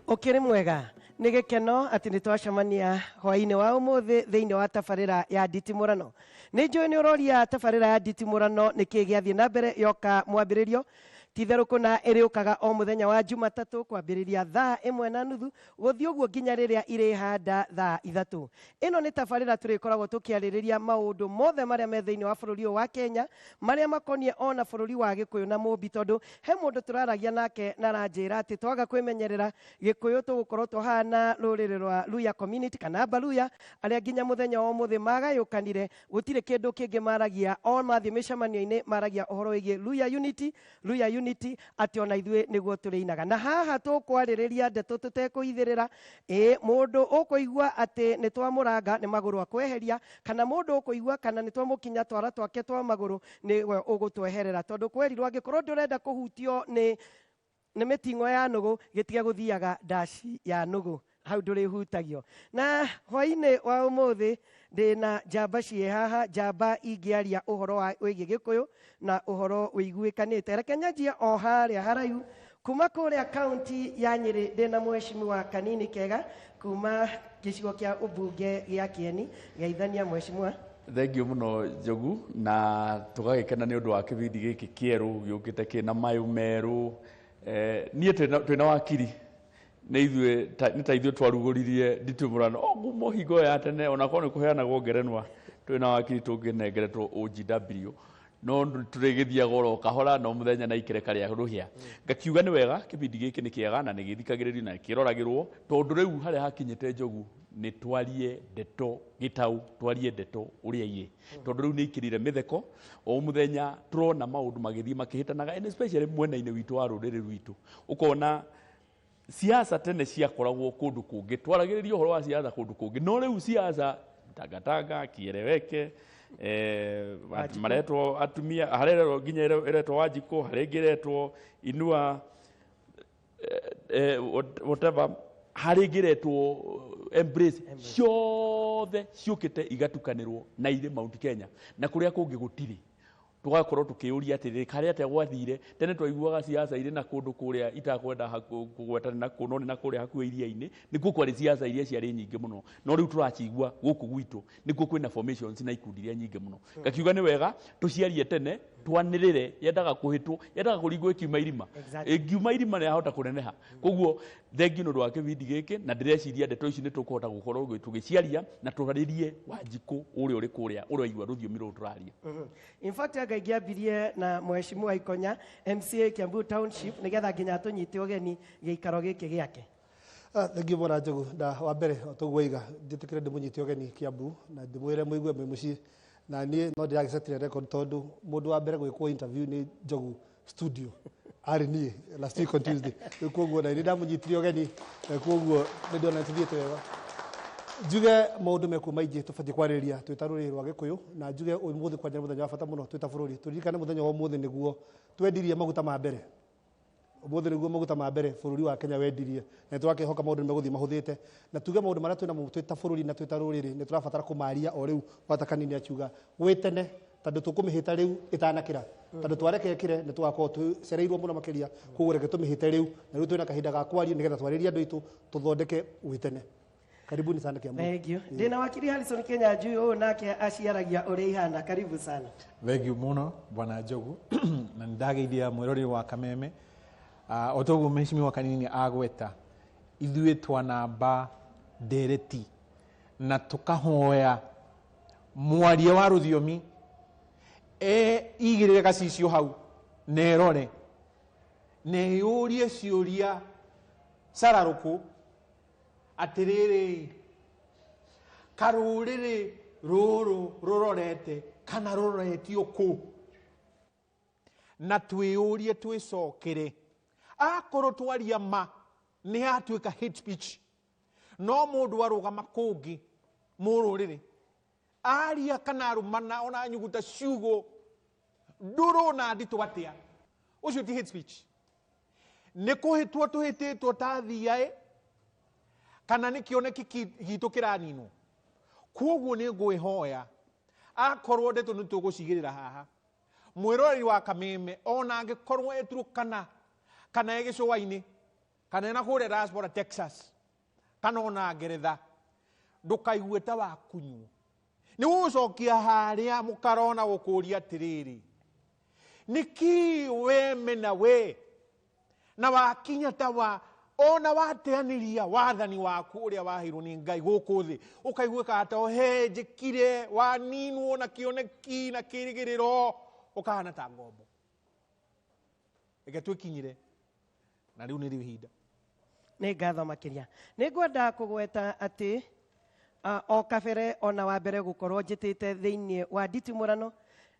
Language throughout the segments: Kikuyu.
Ũkĩrĩ mwega nĩ gĩkeno atĩ nĩ twacemania hwaĩ-inĩ wa ũmũthĩ thĩinĩ wa tabarĩra ya nditimũrano. Nĩ njũĩ nĩ ũroria tabarĩra ya nditimũrano nĩ kĩĩ gĩathiĩ na mbere yoka mwambĩrĩrio. Ti itherũ kũna ĩrĩũkaga o mũthenya wa Jumatatũ kwambĩrĩria thaa 1:30 gũthiĩ ũguo nginya rĩrĩa irĩhanda thaa 3. Ĩno nĩ tabarĩra tũrĩkoragwo tũkĩarĩrĩria maũndũ mothe marĩa me thĩinĩ wa bũrũri ũyũ wa Kenya marĩa makoniĩ ona bũrũri wa Gĩkũyũ na Mũmbi, tondũ he mũndũ tũraragia nake na aranjĩra atĩ twaga kwĩmenyerera Gĩkũyũ tũgũkorwo tũhana rũrĩrĩ rwa Luya community kana Baluya arĩa nginya mũthenya wa ũmũthĩ magayũkanire, gũtirĩ kĩndũ kĩngĩ maragia, o mathiĩ mĩcemanio-inĩ maragia ũhoro wĩgiĩ Luya unity, Luya unity, atĩ ona ithuĩ nĩguo tũrĩinaga. Na haha tũkwarĩrĩria ndeto tũtekũhithĩrĩra, ĩĩ mũndũ ũkũigua atĩ nĩ twamũranga nĩ magũrũ akweheria, kana mũndũ ũkũigua kana nĩ twamũkinya twara twake twa magũrũ nĩwe ũgũtweherera, tondũ kwerirwo angĩkorwo ndũrenda kũhutio nĩ mĩting'o ya nũgũ, gĩtige gũthiaga ndaci ya nũgũ, hau ndũrĩhutagio. Na hwaĩ-inĩ wa ũmũthĩ ndĩna njamba ciĩ haha, njamba ingĩaria ũhoro wa wĩgiĩ Gĩkũyũ na ũhoro wĩiguĩkanĩte. Reke nyanjie o harĩa haraihu kuma kũrĩa kaunti ya Nyĩrĩ, ndĩna mheshimiwa Kanini Kega kuma gĩcigo kĩa ũmbunge gĩa Kĩeni. Geithania mheshimiwa. Thengiũ mũno Njogu, na tũgagĩkena nĩ ũndũ wa kĩbindi gĩkĩ kĩerũ gĩũkĩte kĩna mayũ merũ. Niĩ twĩna wakiri nĩ ithuĩ nĩ ta ithuĩ twarugũririe nditimũrano o kuma hingo ya tene, ona korwo nĩ kũheanagwo ngerenwa twĩna wakiri tũngĩnengeretwo OGW, no tũrĩgĩthiaga oro kahora no mũthenya na ikereka rĩa rũhĩa. Ngakiuga nĩ wega kĩbindi gĩkĩ nĩ kĩega na nĩ gĩthikagĩrĩrio na kĩroragĩrwo, tondũ rĩu harĩa hakinyĩte Njogu nĩ twarie ndeto gĩtaũ, twarie ndeto ũrĩa irĩ, tondũ rĩu nĩ ikĩrire mĩtheko o mũthenya tũrona maũndũ magĩthiĩ makĩhĩtanaga, and especially mwena-inĩ witũ wa rũrĩrĩ rwitũ. Ũkona siasa tene ciakoragwo kũndũ kũngĩ, twaragĩrĩria ũhoro wa siasa kũndũ kũngĩ, no rĩu siasa tangatanga kieleweke, maretwo atumia, harĩa nginya ĩretwo Wanjikũ, harĩa ĩngĩ ĩretwo Inua, whatever, harĩa ĩngĩ ĩretwo Embrace, ciothe ciũkĩte igatukanĩrwo na irĩ Mount Kenya, na kũrĩa kũngĩ gũtirĩ. Tũgakorwo tũkĩũria atĩrĩrĩ, karĩa atĩa gwathire tene twaiguaga siasa irĩ na kũndũ kũrĩa itakwenda kũgwetana na kũ, no nĩ na kũrĩa hakuhĩ iria-inĩ nĩkuo kwarĩ siasa iria ciarĩ nyingĩ mũno, no rĩu tũracigua gũkũ gwitũ nĩkuo kwĩna formations na ikundi iria nyingĩ mũno. Ngakiuga nĩ wega tũciarie tene, twanĩrĩre, yendaga kũhĩtwo, yendaga kũringwo ĩkiuma irima. Ĩngiuma irima nĩ yahota kũneneha. Koguo thengiũ nĩ ũndũ wa kĩbindi gĩkĩ, na ndĩreciria ndeto ici nĩ tũkũhota gũkorwo tũgĩciaria na twarĩrie Wanjikũ ũrĩa ũrĩ kũrĩa ũraigua rũthiomi rũrũ tũraria. In fact, anga ingĩambirie na mheshimiwa Ikonya MCA Kiambu Township nĩgetha nginya tũnyite ũgeni gĩikaro gĩkĩ gĩake. Thengiũ mũno Njogu, na wa mbere o toguo waiga njĩtĩkĩre ndĩmũnyite ũgeni Kiambu na ndĩmwĩre mũigue mwĩ mũciĩ, na niĩ no ndĩragĩcetire record tondũ mũndũ wa mbere gwĩkwo interview nĩ Njogu studio arĩ niĩ last week on Tuesday. Rĩu koguo na nĩ ndamũnyitire ũgeni, na koguo nĩ ndĩrona tũthiĩte wega. Njuge maũndũ mekuo maingĩ tũbatiĩ kwarĩrĩria twĩ ta rũrĩrĩ rwa Gĩkũyũ, na njuge ũmũthĩ kwanja nĩ mũthenya wa bata mũno twĩ ta bũrũri. Tũririkane mũthenya wa ũmũthĩ nĩguo twendirie maguta ma mbere. Ũmũthĩ nĩguo maguta ma mbere bũrũri wa Kenya wendirie, na nĩtũrakĩhoka maũndũ nĩmegũthiĩ mahũthĩte, na tuge maũndũ marĩa twĩnamo twĩ ta bũrũri na twĩ ta rũrĩrĩ nĩtũrabatara kũmaria o rĩu gwata Kanini akiuga gwĩ tene, tondũ tũkũmĩhĩta rĩu ĩtanakĩra, tondũ twareka ĩkĩre nĩtũgakorwo tũcereirwo mũno makĩria. Koguo reke tũmĩhĩte rĩu, na rĩu twĩna kahinda ga kwaria nĩgetha twarĩrie andũ aitũ tũthondeke gwĩ tene. Karibuni sana Kiambu. Thank you. Ndĩna wakiri Harrison Kinyanjui ũyũ nake aciaragia ũrĩa ihana. Karibu sana. Thank you mũno Bwana Njogu na nĩndageithia mwĩroreri wa Kameme. O toguo mheshimiwa Kanini agweta, ithuĩ twanamba ndereti na tũkahoya mwaria wa rũthiomi igĩrĩre gacicio hau na erore na eyũrie ciũria cararũkũ atĩrĩrĩ, karũrĩrĩ rũrũ rũrorete kana rũroretio kũ, na twĩyũrie twĩcokere akorwo twaria ma nĩ yatuĩka hate speech, no mũndũ arũgama kũngĩ mũrũrĩrĩ aria kana arũmana ona nyuguta ciugo ndũrũ na nditũ atĩa, ũcio ti hate speech. Nĩ kũhĩtwo tũhĩtĩtwo ta thiaĩ kana nĩ kĩoneki gitũ kĩraninwo. Kwoguo nĩ ngwĩhoya akorwo ndeto nĩ tũgũcigĩrĩra haha, mwĩroreri wa Kameme ona angĩkorwo e Turkana kana e gĩcũa-inĩ, Kana ena kũrĩa diaspora Texas, kana ona Ngeretha, ndũkaigue ta wakunywo. Nĩ gũgũcokia harĩa mũkarona gũkũria atĩrĩrĩ, nĩkĩ wemena we na wakinya ta wa ona wateanĩria wathani waku ũrĩa waheirwo nĩ Ngai gũkũ thĩ, ũkaiguĩka ta ũhenjekire, waninwo na kĩoneki na kĩrĩgĩrĩro, ũkahana ta ngombo. Reke twĩkinyire na rĩu nĩrĩo ihinda. Nĩ ngatho makĩria. Nĩ ngwenda kũgweta atĩ o kabere ona wa mbere gũkorwo njĩtĩte thĩinĩ wa nditimũrano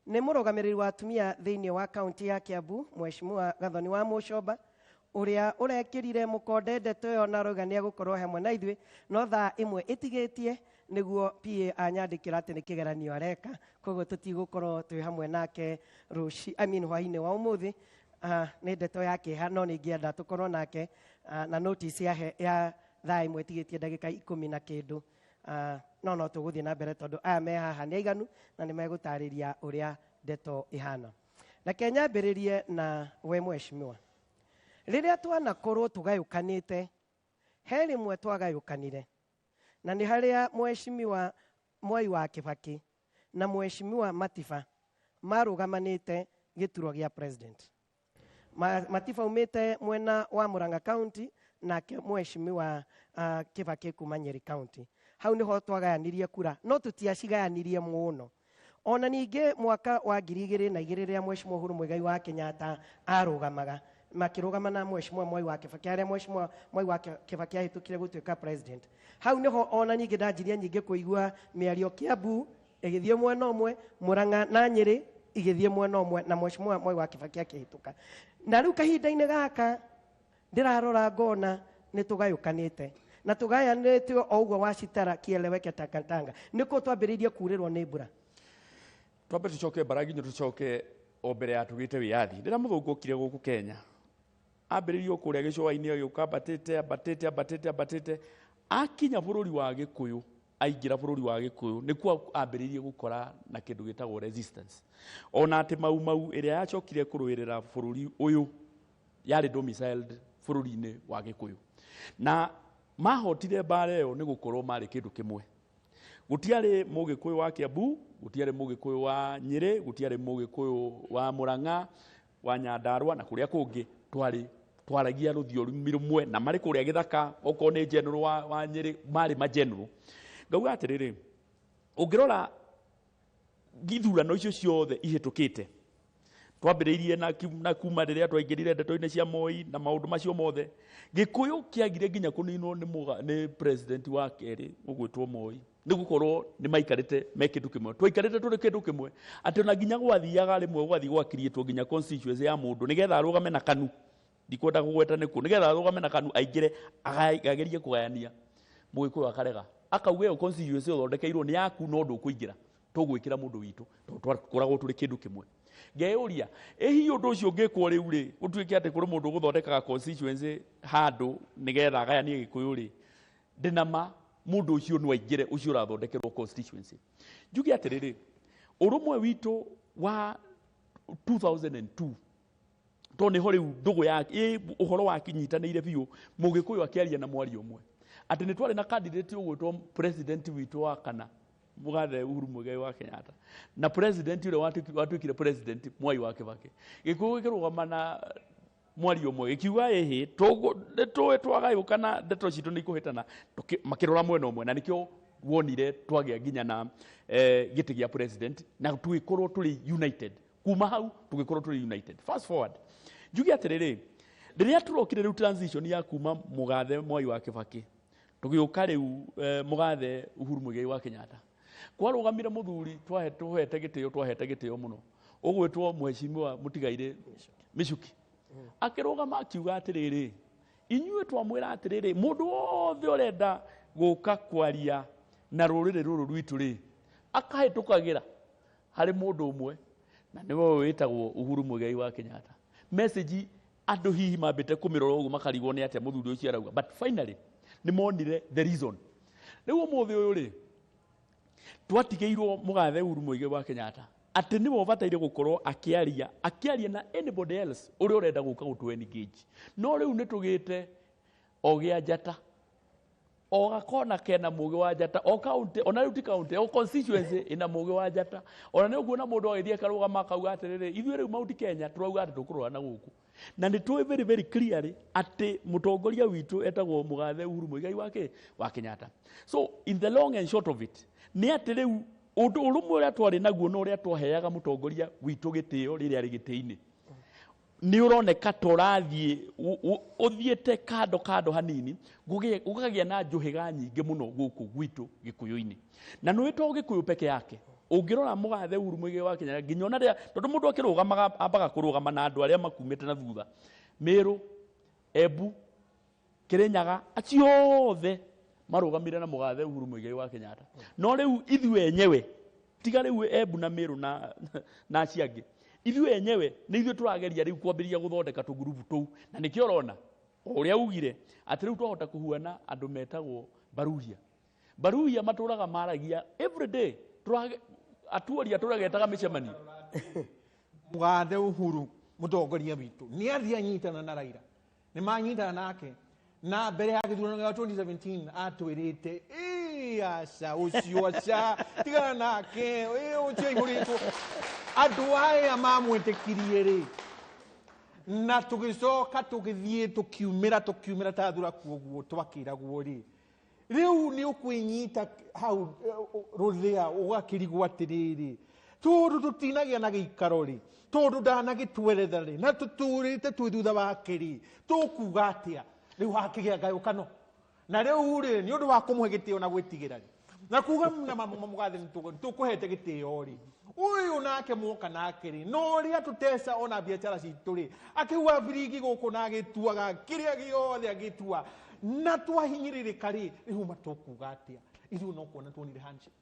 nĩ mũrũgamĩrĩri wa atumia thĩinĩ wa kaunti ya Kiambu, Mheshimiwa Gathoni wa Mũcomba, ũrĩa ũrekĩrire mũkonde ndeto ĩyo na arauga nĩ egũkorwo hamwe na ithuĩ, no thaa ĩmwe ĩtigĩtie nĩguo PA anyandĩkĩra atĩ nĩ kĩgeranio areka, koguo tũtigũkorwo twĩ hamwe nake rũci, I mean hwaĩ-inĩ wa ũmũthĩ. Nĩ ndeto ya kĩeha, no nĩ ingĩenda tũkorwo nake, na notice ya thaa ĩmwe ĩtigĩtie ndagĩka 10 na kĩndũ. No tũgũthiĩ na mbere tondũ aya me haha nĩ aiganu na nĩ megũtarĩria ũrĩa ndeto ĩhana. Reke nyambĩrĩrie na we mheshimiwa. Rĩrĩa twanakorwo tũgayũkanĩte, he rĩmwe twagayũkanire, na nĩ harĩa mheshimiwa Mwai wa Kibaki na mheshimiwa Matiba marũgamanĩte gĩturwa gĩa president. Matiba umĩte mwena wa Murang'a County, nake mheshimiwa Kibaki kuma Nyeri County. Hau niho twagayanirie kura, no tũtiacigayanirie mũno. Ona ningĩ mwaka wa 2002 rĩrĩa mheshimiwa Uhuru Muigai wa Kenyatta arũgamaga, makĩrũgama na mheshimiwa Mwai wa Kibaki, harĩa mheshimiwa Mwai wa Kibaki ahĩtũkire gũtuĩka president. Hau niho ona ningĩ ndanjirie nyingĩ kũigua mĩario Kiambu ĩgĩthiĩ mwena ũmwe, Murang'a na Nyeri igĩthiĩ mwena ũmwe, na mheshimiwa Mwai wa Kibaki akĩhĩtũka. Na rĩu kahinda-inĩ gaka ndĩrarora ngona nĩ tũgayũkanĩte, na tũgayanĩte o ũguo wacitara kieleweke takatanga. Nĩkũ twambĩrĩirie kurĩrwo nĩ mbura? Twambe tũcoke mbara nginya tũcoke o mbere ya tũgĩte wĩyathi. Rĩrĩa mũthũngũ okire gũkũ Kenya, ambĩrĩirie o kũrĩa gĩcũa-inĩ agĩũka ambatĩte, ambatĩte, ambatĩte, ambatĩte, akinya bũrũri wa Gĩkũyũ, aingĩra bũrũri wa Gĩkũyũ, nĩkuo ambĩrĩirie gũkora na kĩndũ gĩtagwo resistance. Ona atĩ Mau Mau ĩrĩa yacokire kũrũĩrĩra bũrũri ũyũ yarĩ domiciled bũrũri-inĩ wa Gĩkũyũ. Na mahotire mbara ĩyo nĩ gũkorwo marĩ kĩndũ kĩmwe. Gũtiarĩ mũgĩkũyũ wa Kiambu, gũtiarĩ mũgĩkũyũ wa Nyĩrĩ, gũtiarĩ mũgĩkũyũ wa Murang'a, wa Nyandarua na kũrĩa kũngĩ, twaragia rũthiomi rũmwe, na marĩ kũrĩa gĩthaka, okorwo nĩ general wa Nyĩrĩ, marĩ ma general. Ngauga atĩrĩrĩ, ũngĩrora ithurano icio ciothe ihĩtũkĩte, twambĩrĩirie na kuma rĩrĩa twaingĩrire ndeto-inĩ cia Moi na maũndũ macio mothe, Gĩkũyũ kĩagire nginya kũninwo nĩ president wa kerĩ ũgwĩtwo Moi, nĩ gũkorwo nĩ maikarĩte me kĩndũ kĩmwe. Twaikarĩte tũrĩ kĩndũ kĩmwe, atĩ ona nginya gwathiaga rĩmwe gwathiĩ gwakiriĩtwo nginya constituency ya mũndũ nĩgetha arũgame na KANU, ndikwenda kũgweta nĩkũ, nĩgetha arũgame na KANU aingĩre agerie kũgayania mũgĩkũyũ akarega, akauga ĩyo constituency ũthondekeirwo nĩ yaku no ndũkũingĩra, tũgwĩkĩra mũndũ witũ tondũ twakoragwo tũrĩ kĩndũ kĩmwe. Ngeyũria, ĩ hihi ũndũ ũcio ũngĩkwo rĩu rĩ, gũtuĩke atĩ kũrĩ mũndũ ũgũthondekaga constituency handũ nĩgetha agayanie Gĩkũyũ rĩ, ndĩna ma mũndũ ũcio no aingĩre ũcio ũrathondekerwo constituency. Njuge atĩrĩrĩ, ũrũmwe witũ wa 2002, tondũ nĩho rĩu ndũgũ ya, ĩ, ũhoro wakinyitanĩire biũ, mũgĩkũyũ akĩaria na mwario ũmwe atĩ nĩ twarĩ na candidate ũgwĩtwo president witũ wa kana, mũgathe Uhuru Muigai wa Kenyatta, na president ũrĩa watuĩkire president Mwai wa Kibaki. Gĩkũyũ gĩkĩrũgama na mwario ũmwe gĩkiuga ĩhĩ, nĩ tũĩ twagayũkana, ndeto citũ nĩ ikũhĩtana, makĩrora mwena ũmwe, na nĩkĩo wonire twagĩa nginya na gĩtĩ gĩa president, na tũgĩkorwo tũrĩ united. Kuma hau tũgĩkorwo tũrĩ united. Fast forward, njuge atĩrĩrĩ, rĩrĩa tũrokire rĩu transition ya kuma mũgathe Mwai wa Kibaki tũgĩũka rĩu mũgathe Uhuru Muigai wa Kenyatta, kwarũgamire mũthuri tũhete gĩtĩo, twahete gĩtĩo mũno, ũgwĩtwo mheshimiwa Mũtigairĩ Michuki, akĩrũgama akiuga atĩrĩrĩ, inyuĩ twamwĩra atĩrĩrĩ, mũndũ wothe ũrenda gũka kwaria na rũrĩrĩ rũrũ rwitũ rĩ, akahĩtũkagĩra harĩ mũndũ ũmwe, na nĩwe wĩtagwo Uhuru Muigai wa Kenyatta. Message andũ hihi mambĩte kũmĩrora ũguo makarigwo nĩ atĩa mũthuri ũcio arauga, but finally nĩ monire the reason. Rĩu ũmũthĩ ũyũ rĩ, twatigĩirwo mũgathe Uhuru Muigai wa Kenyatta atĩ nĩwe ũbataire gũkorwo akĩaria na anybody else ũrĩa ũrenda gũka gũtũ engage. No rĩu nĩ tũgĩte o gĩa njata o gakona kena mũgĩ wa njata o county ona rĩu ti county o constituency ĩna mũgĩ wa njata ona nĩ ũkuona mũndũ agĩthiĩ akarũgama akauga atĩrĩrĩ ithuĩ rĩu Mount Kenya tũrauga atĩ tũkũrũa na gũkũ na nĩ tũĩ very very clearly atĩ mũtongoria witũ etagwo mũgathe Uhuru Muigai wa Kenyatta. So in the long and short of it nĩ atĩ rĩu ũndũ ũrũmwe ũrĩa twarĩ naguo na ũrĩa twaheaga mũtongoria witũ gĩtĩo rĩrĩa arĩ gĩtĩ-inĩ nĩ ũroneka ta ũrathiĩ ũthiĩte kando kando hanini gũkagĩa na njũhĩga nyingĩ mũno gũkũ gwitũ gĩkũyũ-inĩ na nĩ to gĩkũyũ peke yake ũngĩrora mũgathe Uhuru Muigai wa Kenyatta nginya ona rĩrĩa tondũ mũndũ akĩrũgamaga ambaga kũrũgama na andũ arĩa makumĩte na thutha Meru Embu Kirinyaga acio othe marũgamire na mũgathe Uhuru Muigai wa Kenyatta no rĩu ithuĩ enyewe tiga rĩu Embu na Meru na acio angĩ ithuĩ enyewe nĩ ithuĩ tũrageria rĩu kwambĩrĩria gũthondeka tũgurubu tũu na nĩkĩo ũrona o ũrĩa ugire atĩ rĩu twahota kũhuana andũ metagwo Baruhia Baruhia matũraga maragia every day atuoria tũragetaga mĩcemanio Mũgathe Uhuru mũtongoria witũ nĩ athiĩ anyitana na Raila nĩ manyitana nake na mbere ya gĩthurano gĩa 2017 atwĩrĩte "Ĩ, aca ũcio aca tigana nake ĩ, ũcio aihũrĩtwo andũ aya mamwĩtĩkirie rĩ na tũgĩcoka tũgĩthiĩ tũkiumĩra ta thuraku ũguo twakĩragwo rĩ rĩu nĩ ũkwĩnyita hau rũthĩa ũgakĩrigwo atĩrĩrĩ tondũ tũtinagĩa na gĩikaro rĩ tondũ ndanagĩtweretha rĩ na tũtũrĩte twĩ thutha wake rĩ tũkuga atĩa rĩu hakĩgĩa ngayũkano na rĩu rĩ nĩ ũndũ wa kũmũhe gĩtĩo na gwĩtigĩra rĩ na kuga na mũgathe nĩ tũkũhete gĩtĩo rĩ ũyũ nake mwoka nake rĩ no ũrĩa tũteca ona biacara citũ rĩ akĩhua biringi gũkũ na agĩtuaga kĩrĩa gĩothe agĩtua na twahinyĩrĩrĩka rĩ rĩu matũkuga atĩa ithuĩ no kuona tuonire handshake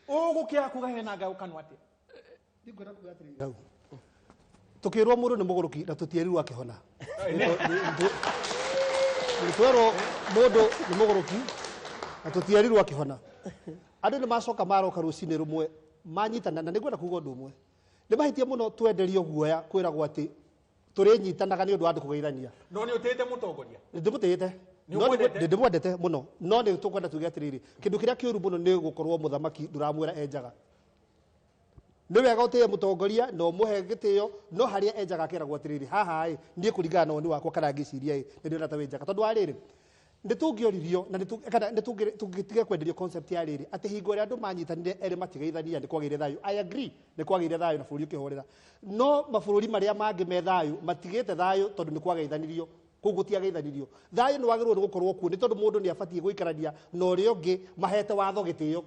ũgũkĩaga kuga hena ngayũkano atĩa Hau. Tukirwo mũndũ nĩ mũgũrũki na tũtierirwo akĩhona twerwo mũndũ nĩ mũgũrũki na tũtierirwo akĩhona andũ nĩ macoka maroka rũcinĩ rũmwe manyitana na nĩngwenda kuga ũndũ ũmwe nĩ mahĩtia mũno twenderio guoya kwĩragwo atĩ tũrĩnyitanaga nĩ ũndũ wa andũ kũgeithania no nĩ ũtĩĩte mũtongoria ndĩmũtĩĩte Nĩ ũmwendete? Nĩ ndĩmwendete mũno no nĩ tũkwenda tuge atĩrĩrĩ kĩndũ kĩrĩa kĩũru mũno nĩ gũkorwo mũthamaki ndũramwĩra enjaga nĩ wega ũtĩe mũtongoria na ũmũhe gĩtĩo no harĩa enjaga akeragwo atĩrĩrĩ haha ĩ niĩ kũringana na woni wakwa kana ngĩciria ĩ nĩ ndĩrona ta wĩ njaga tondũ wa rĩrĩ nĩ tũngĩoririo na kana nĩ tũngĩtiga kwenderio concept ya rĩrĩ atĩ hingo ĩrĩa andũ manyitanire erĩ matigeithania nĩ kwagĩire thayũ. I agree nĩ kwagĩire thayũ na bũrũri ũkĩhorera no mabũrũri marĩa mangĩ me thayũ matigĩte thayũ tondũ nĩ kwageithanirio kũu gũtiageithanirio thayũ nĩ wagĩrĩirwo nĩ gũkorwo kuo nĩ tondũ mũndũ nĩ abatiĩ gũikarania na ũrĩa ũngĩ mahete watho gĩtĩo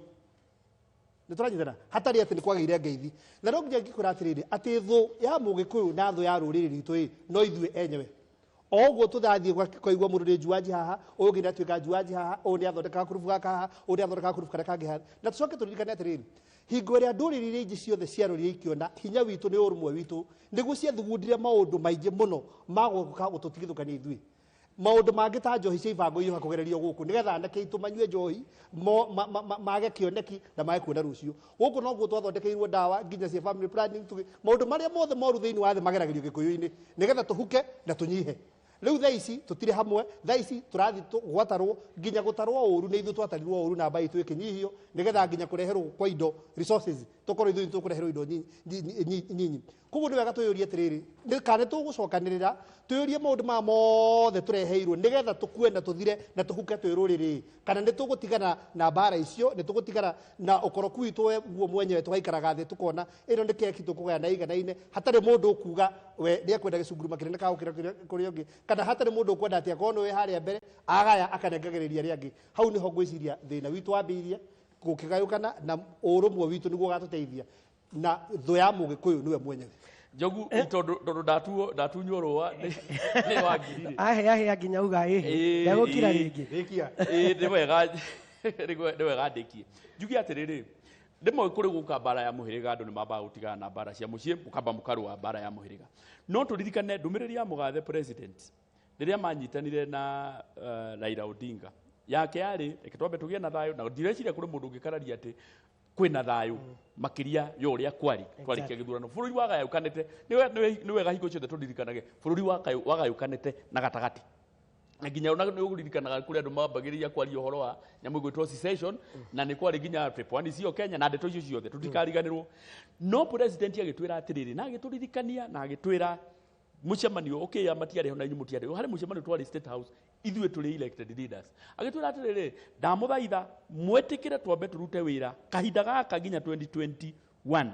nĩ tũranyitana hatarĩ atĩ nĩ kwagĩire ngeithi na no nginya ngĩkwĩra atĩrĩrĩ atĩ thũ ya mũgĩkũyũ na thũ ya rũrĩrĩ rwitũ ĩ no ithuĩ enyewe o ũguo tũthathiĩ ũkaigua mũndũ nĩ njuanji haha ũyũ ũngĩ nĩ atuĩka njuanji haha ũyũ nĩ athondekaga kurubu gaka haha ũyũ nĩ athondekaga kurubu karĩa kangĩ haha na tũcoke tũririkane atĩrĩrĩ hingo ĩrĩa ndũrĩrĩ iria ingĩ ciothe ciarorire ikĩona hinya witũ nĩ ũrũmwe witũ nĩguo ciathugundire maũndũ maingĩ mũno ma gũka gũtũtigithũkania ithuĩ maũndũ mangĩ ta njohi cia ibango iyoha kũgererio gũkũ nĩgetha anake aitũ manyue njohi mage kĩoneki na mage kuona rũciũ gũkũ noguo twathondekeirwo ndawa nginya cia family planning maũndũ marĩa mothe moru thĩinĩ wa thĩ mageragĩrio gĩkũyũ-inĩ nĩgetha tũhuke na tũnyihe rĩu thaa ici tũtirĩ hamwe thaa ici tũrathiĩ gwatarwo nginya gũtarwo ũru nĩ ithuĩ twatarirwo ũru namba itũ ĩkĩnyihio nĩgetha nginya kũreherwo kwa indo resources tũkorwo ithuĩ tũkũreherwo indo nyinyi koguo nĩ wega twĩyũrie atĩrĩrĩ nĩ kana nĩ tũgũcokanĩrĩra twĩyũrie maũndũ maya mothe tũreheirwo nĩgetha tũkue na tũthire na tũhuke twĩ rũrĩrĩ kana nĩ tũgũtigana na mbara icio nĩ tũgũtigana na ũkoroku witũ we guo mwenyewe tũgaikaraga thĩ tũkona ĩno nĩ keki tũkũgayana iganaine hatarĩ mũndũ ũkuga we nĩ ekwenda gĩcunguruma kĩnene kana gũkĩra kũrĩa ũngĩ kana hatarĩ mũndũ ũkwenda atĩ akorwo nĩwe harĩa mbere agaya akanengagĩrĩria arĩa angĩ hau nĩho ngwĩciria thĩna witũ wambĩrĩirie gũkĩgayũkana na ũrũmwe witũ nĩguo ũgatũteithia na thũ ya mũgĩkũyũ nĩwe mwenyewe Njogu tondũ ndatunywo rũa nĩ wangiri rĩ. Ahe ahe nginya uga ĩhĩ ndegũkira rĩngĩ Rĩkia. Ĩĩ, nĩ wega nĩ wega ndĩkie njuge atĩrĩrĩ rĩmwe kũrĩ gũka mbara ya mũhĩrĩga andũ nĩ mambaga gũtigana na mbara cia mũciĩ mũkamba mũkarũa mbara ya mũhĩrĩga no tũririkane ndũmĩrĩri ya mũgathe president rĩrĩa manyitanire na Raila Odinga yake yarĩ reke twambe tũgĩe na thayũ na ndireciria kũrĩ mũndũ ũngĩkararia atĩ kwĩna thayũ makĩria ya ũrĩa kwarĩ twarĩkia gĩthurano bũrũri wagayũkanĩte nĩ wega hingo ciothe tũririkanage bũrũri wagayũkanĩte na gatagatĩ Na nginya ona nĩ ũririkanaga kũrĩ andũ mambagĩrĩria kwaria ũhoro wa nyamũ ĩgwĩtwo secession, na nĩ kwarĩ nginya pwani cio Kenya na ndeto icio ciothe tũtikariganĩrwo. No president agĩtwĩra atĩrĩrĩ, na agĩtũririkania na agĩtwĩra mũcemanio okay ya matiarĩ ho na inyuĩ mũtiarĩ ho, harĩ mũcemanio twarĩ State House ithuĩ tũrĩ elected leaders, agĩtwĩra atĩrĩrĩ, ndamũthaitha mwĩtĩkĩre twambe tũrute wĩra kahinda gaka nginya 2021.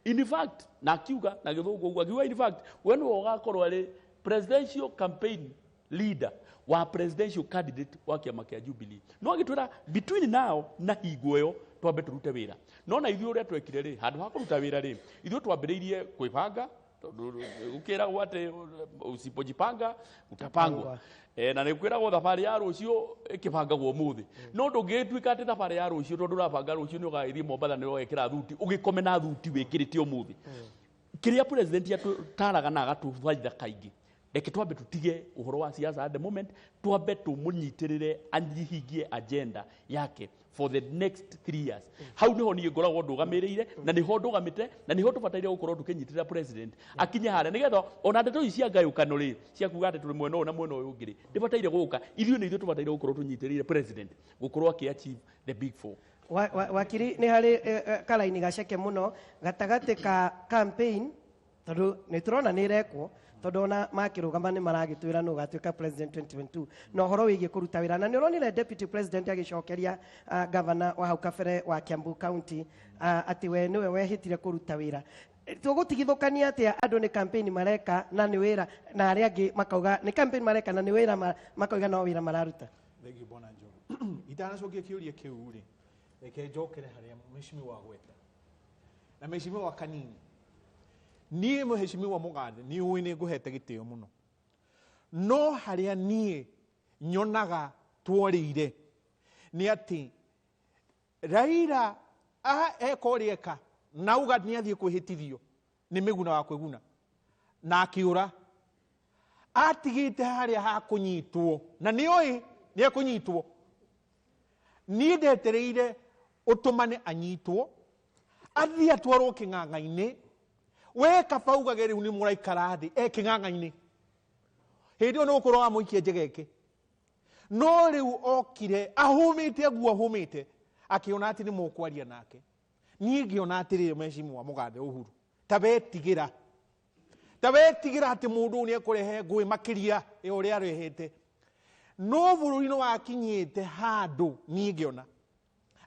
In fact, na akiuga na gĩthũngũ ũguo, akiuga in fact we nĩwe ũgakorwo arĩ presidential campaign leader wa presidential candidate wa kĩama kĩa Jubilee. No agĩtwĩra between now na hingo ĩyo twambe tũrute wĩra. No na ithuĩ ũrĩa twekire rĩ, handũ ha kũruta wĩra rĩ, ithuĩ twambĩrĩirie kwĩbanga, tondũ gũkĩragwo atĩ usipojipanga utapangwa. Na nĩ kwĩragwo thabarĩ ya rũciũ ĩkĩbangagwo ũmũthĩ. No ndũngĩtuĩka atĩ thabarĩ ya rũciũ tondũ ũrabanga rũciũ nĩ ũgagĩthiĩ Mombatha nĩ ũgekĩra thuti, ũgĩkome na thuti wĩkĩrĩte ũmũthĩ. Kĩrĩa president atũtaraga na agatũthaitha kaingĩ, reke twambe tũtige ũhoro wa siasa at the moment, twambe tũmũnyitĩrĩre ahingie agenda yake for the next 3 years. Hau niho niĩ ngoragwo ndũgamĩrĩire, na niho ndũgamĩte, na niho tũbataire gũkorwo tũkĩnyitĩrĩra president akinye harĩa, nĩgetha ona ndeto ici cia ngayũkano rĩ, cia kuga atĩ tũrĩ mwena ũyũ na mwena ũyũ ũngĩ rĩ, ndĩbataire gũka. Ithuĩ nĩ ithuĩ tũbataire gũkorwo tũnyitĩrĩire president gũkorwo akĩ achieve the big four. Wakiri, nĩ harĩ karaini gaceke mũno gatagatĩ ka campaign, tondũ nĩ tũrona nĩ ĩrekwo, tondũ ona makĩrũgama nĩ maragĩtwĩra nũ ũgatuĩka president 2022, na ũhoro wĩgiĩ kũruta wĩra. Na nĩ ũronire deputy president agĩcokeria governor wa hau kabere wa Kiambu County atĩ we nĩwe wehĩtire kũruta wĩra. Tũgũtigithũkania atĩa andũ nĩ campaign mareka na nĩ wĩra, na arĩa angĩ makauga nĩ campaign mareka na nĩ wĩra, makauga no wĩra mararuta? Thank you, Bwana Njogu. Itanacokia kĩũria kĩu rĩ, reke njokere harĩa mheshimiwa agweta na mheshimiwa kanini. Niĩ mheshimiwa Mũgathe nĩ ũĩ nĩ ngũhete gĩtĩo mũno, no harĩa niĩ nyonaga tworĩire nĩ atĩ Raila eka ũrĩa eka na auga nĩ athiĩ kwĩhĩtithio nĩ Mĩguna wa kwĩguna na akĩũra, atigĩte harĩa ha kũnyitwo na nĩ oĩ nĩ ekũnyitwo. Niĩ ndetereire ũtũmane anyitwo athiĩ atwarwo kĩng'ang'a-inĩ. We kaba ugage rĩu nĩ mũraikara thĩ e kĩng'ang'a-inĩ, hĩndĩ ĩyo nĩ ũkorwo wamũikia njegeke. No rĩu okire ahũmĩte aguo ahũmĩte, akĩona atĩ nĩ mũkwaria nake. Niĩ ngĩona atĩrĩrĩ, mheshimiwa Mũgathe Uhuru, ta wetigĩra atĩ mũndũ ũyũ nĩ ekũrehe ngũĩ makĩria ya ũrĩa arehete. No bũrũri nĩ wakinyĩte handũ niĩ ngĩona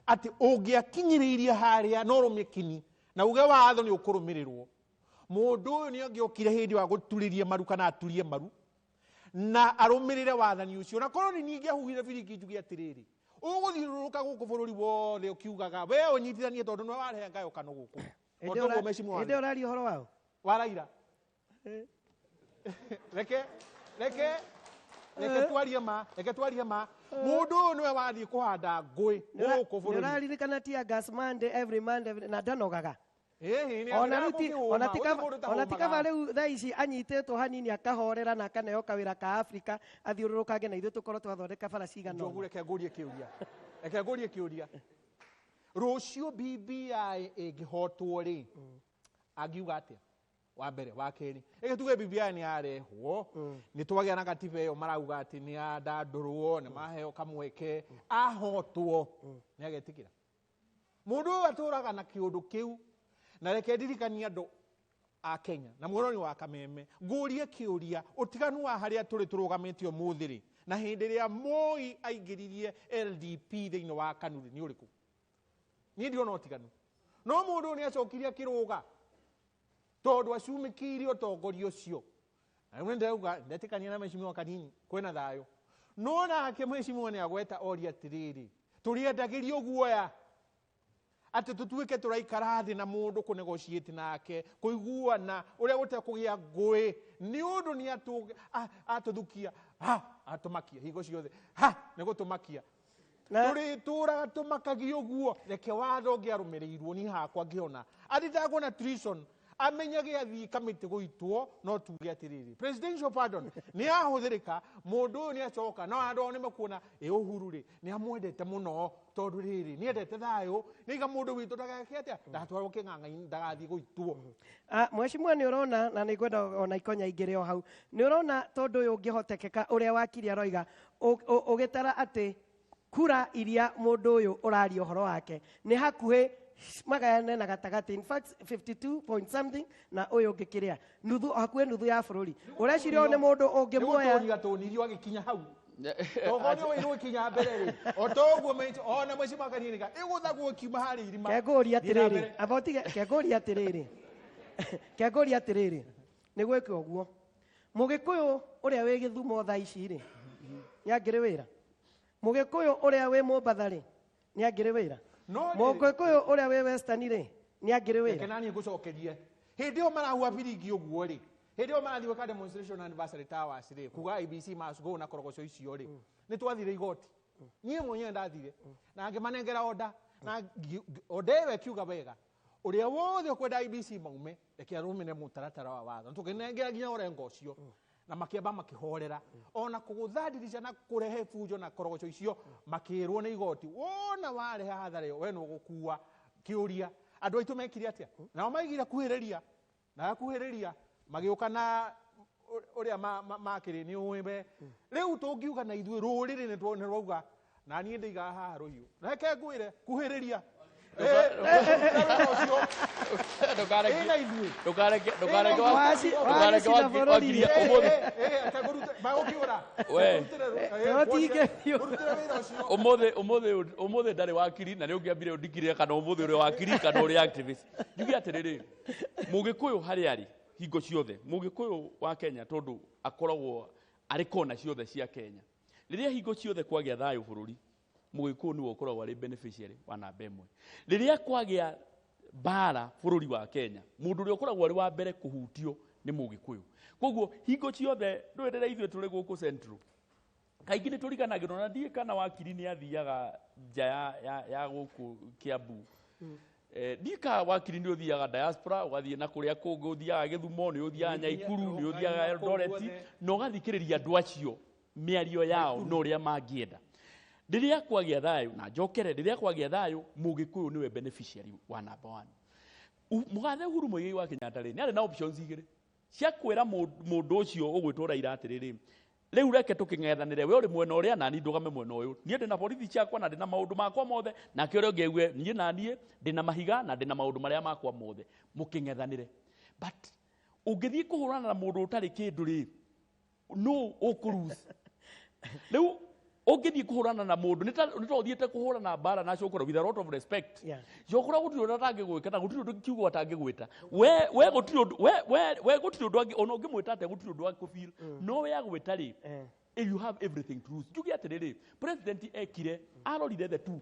atĩ ũngĩakinyĩrĩirie harĩa no ũrũmie kini na uge watho nĩ ũkũrũmĩrĩrwo, mũndũ ũyũ nĩ angĩokire hĩndĩ wa gũturĩria maru kana aturie maru na arũmĩrĩre wathani ũcio. Na korwo nĩ niĩ ingĩahuhire biringi njuge atĩrĩrĩ, ũgũthiũrũrũka gũkũ bũrũri wothe ũkiugaga we ũnyitithanie tondũ nĩwe warehe ngayũkano gũkũ. Hĩndĩ ũraria ũhoro wao wa Raila, reke reke reke twarie ma, reke twarie ma. Mũndũ ũyũ nĩwe wathiĩ kũhanda ngũĩ gũkũ bũrũri. Nĩũraririkana tear gas Monday, every Monday, na ndanogaga. Ona ti kaba rĩu thaa ici anyitĩtwo hanini akahorera na akaneo kawĩra ka Afrika athiũrũrũkange na ithuĩ tũkorwo twathondeka bara cigana ũna. Reke ngũrie kĩũria, reke ngũrie kĩũria. Rũciũ BBI ĩngĩhotwo rĩ, angiuga atĩa? Wa mbere, wa kerĩ, reke tuge BBI nĩ yarehwo, nĩ twagĩa na katiba ĩyo marauga atĩ nĩ yandandũrwo, nĩ maheo kamweke, ahotwo nĩ agetĩkĩra. Mũndũ ũyũ atũraga na kĩũndũ kĩu. Na reke ndirikanie andũ a Kenya na mũrori wa Kameme, ngũrie kĩũria, ũtiganu wa harĩa tũrĩ tũrũgamĩte ũmũthĩ rĩ na hĩndĩ ĩrĩa Moi aingĩririe LDP thĩinĩ wa KANU rĩ nĩ ũrĩkũ? Niĩ ndirona ũtiganu. No mũndũ ũyũ nĩ acokirie akĩrũga tondũ acumĩkĩire ũtongoria ũcio. Na rĩu nĩndĩrauga ndetĩkania na mheshimiwa kanini kwĩna thayũ, no nake mheshimiwa nĩ agweta oria atĩrĩrĩ, tũrĩendagĩrio guoya atĩ tũtuĩke tũraikara thĩ na mũndũ kũnegotiate nake kũiguana ũrĩa gũtekũgĩa ngũĩ, nĩ ũndũ nĩ atũthukia, atũmakia hingo ciothe, nĩ gũtũmakia. Tũrĩtũraga tũmakagio guo. Reke watho ũngĩarũmĩrĩirwo niĩ hakwa ngĩona athitangwo na treason, Amenyage athiĩ kamĩtĩ gũitwo no tuge atĩrĩrĩ, presidential pardon nĩ yahũthĩrĩka. Mũndũ ũyũ nĩ acoka no andũ ao nĩ mekuona ĩ Uhuru rĩ nĩ amwendete mũno, tondũ rĩrĩ nĩ endete thayũ, nĩiga mũndũ witũ ndageke atĩa, ndagatwarwo kĩng'ang'a-inĩ, ndagathiĩ gũitwo. Mheshimiwa, nĩ ũrona, na nĩ ngwenda ona ikonya ingĩrĩ o hau, nĩ ũrona tondũ ũyũ ũngĩhotekeka ũrĩa wakiri aroiga, ũgĩtara atĩ kura iria mũndũ ũyũ ũraria ũhoro wake nĩ hakuhĩ magayane na gatagatĩ, in fact 52 point something, na ũyũ ũngĩ kĩrĩa nuthu, hakuhĩ nuthu ya bũrũri, ũreciria ũyũ nĩ mũndũ ũngĩmuoya? Nĩ gatũnirio agĩkinya hau. Togo nĩ ũĩ rũkinya mbere rĩ, o toguo ona mheshimiwa Kaninika ĩgũthagwo ĩkiuma harĩa irima. Kengũria Thiĩ na atĩrĩrĩ, mbere. amba ũtige, kengũria atĩrĩrĩ, kengũria atĩrĩrĩ, nĩ gwĩka ũguo mũgĩkũyũ ũrĩa wĩ Gĩthumo thaa ici rĩ, nĩ angĩrĩ wĩra? Mũgĩkũyũ ũrĩa wĩ Mombatha rĩ, nĩ angĩrĩ wĩra? No rĩrĩ- Mũgĩkũyũ ũrĩa wĩ Western rĩ, nĩ angĩrĩ Reke wĩra? naniĩ ngũcokerie. Hĩndĩ ĩyo marahua biringi ũguo rĩ, hĩndĩ ĩyo marathiĩ gwĩka demonstration Anniversary Towers rĩ, kuga IEBC must go na korogoco icio rĩ, nĩ twathire igoti. Niĩ mwenyewe ndathire na ngĩmanengera order, na order ĩyo ĩkiuga wega, ũrĩa wothe ũkwenda IEBC maume, reke arũmĩre mũtaratara wa watho. Tũkĩnengera nginya ũrengo ũcio na makĩamba makĩhorera, ona kũgũtha ndirica na kũrehe bunjo na korogoco icio, makĩrwo nĩ igoti, wona warehe hathara ĩyo, we nĩ ũgũkua kĩũria. Andũ aitũ mekire atĩa? Nao maigire kuhĩrĩria na kuhĩrĩria, magĩũka na ũrĩa makĩrĩ nĩ ũĩ we. Rĩu tũngiuga na ithuĩ rũrĩrĩ nĩ rwauga, na niĩ ndĩigaga haha rũhiũ, reke ngwĩre, kuhĩrĩria ũcio ĩna ithuĩ. Ndũkareke, ndũkareke. Wacina bũrũri. Wakiria ũmũthĩ. Magũkĩũra. We. Tũtinge biũ. Ũmũthĩ ndarĩ wakiri, na nĩ ũngĩambire ũndikire kana ũmũthĩ ũrĩ wakiri kana ũrĩ activist. Njuge atĩrĩrĩ, mũgĩkũyũ harĩa arĩ hingo ciothe, mũgĩkũyũ wa Kenya, tondũ akoragwo arĩ kona ciothe cia Kenya, rĩrĩa hingo ciothe kwagĩa thayũ bũrũri, mũgĩkũyũ nĩwe ũkoragwo arĩ beneficiary wa namba ĩmwe. Rĩrĩa kwagĩa mbara bũrũri wa Kenya, mũndũ ũrĩa ũkoragwo arĩ wa mbere kũhutio nĩ mũgĩkũyũ. Koguo hingo ciothe ndũĩ rĩrĩa ithuĩ tũrĩ gũkũ Central, kaingĩ nĩ tũriganagĩrwo, na ndiĩ kana wakiri nĩ athiaga nja ya gũkũ Kiambu. Ndiĩ kana wakiri nĩ ũthiaga diaspora, ũgathiĩ na kũrĩa kũngĩ, ũthiaga Gĩthumo, nĩ ũthiaga Nyaikuru, nĩ ũthiaga Eldoret, na ũgathikĩrĩria andũ acio mĩario yao na ũrĩa mangĩenda. Rĩrĩa kwagĩa thayũ, na njokere, rĩrĩa kwagĩa thayũ, mũgĩkũyũ nĩwe beneficiary wa number one. Mũgathe Uhuru Muigai wa Kenyatta rĩ, nĩ arĩ na options igĩrĩ cia kwĩra mũndũ ũcio ũgwĩtwo Raila atĩrĩrĩ, rĩu reke tũkĩng'ethanĩre, we ũrĩ mwena ũrĩa na niĩ ndũgame mwena ũyũ, niĩ ndĩna borithi ciakwa na ndĩna maũndũ makwa mothe, nake ũrĩa ũngĩ aigue niĩ na niĩ ndĩna mahiga na ndĩna maũndũ marĩa makwa mothe, mũkĩng'ethanĩre. But ũngĩthiĩ kũhũrana na mũndũ ũtarĩ kĩndũ rĩ, no ũkũruci. Rĩu ũngĩthiĩ kũhũrana na mũndũ nĩ ta ũthiĩte kũhũrana mbara na cũkũra, with a lot of respect, cũkũra gũtirĩ ũndũ atangĩgwĩka na gũtirĩ ũndũ kiugo atangĩgwĩta. We gũtirĩ ũndũ we gũtirĩ ũndũ angĩ ona ũngĩmwĩta atĩa, gũtirĩ ũndũ akũfeel. No we agwĩta rĩ, you have everything to lose. Njuge atĩrĩrĩ, president ekire arorire the two,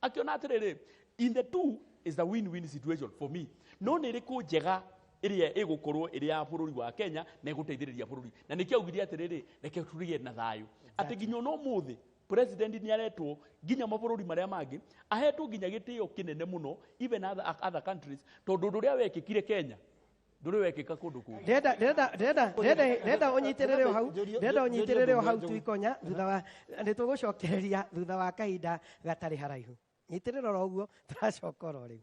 akiona atĩrĩrĩ, in the two is a win-win situation for me, no nĩ ĩrĩkũ njega ĩrĩa ĩgũkorwo ĩrĩ ya bũrũri wa Kenya na ĩgũteithĩrĩria bũrũri? Na nĩkĩo augire atĩrĩrĩ, reke tũgĩe na thayũ, atĩ nginya ona ũmũthĩ president nĩ aretwo nginya mabũrũri marĩa mangĩ, ahetwo nginya gĩtĩo kĩnene mũno, even other countries, tondũ ũndũ ũrĩa wekĩkire Kenya ndũrĩ wekĩka kũndũ kũngĩ. Ndĩrenda ũnyitĩrĩre o hau, ndĩrenda ũnyitĩrĩre o hau tu ikonya, thutha wa nĩ tũgũcokereria thutha wa kahinda gatarĩ haraihu. Nyitĩrĩra oro ũguo, tũracoka oro rĩu.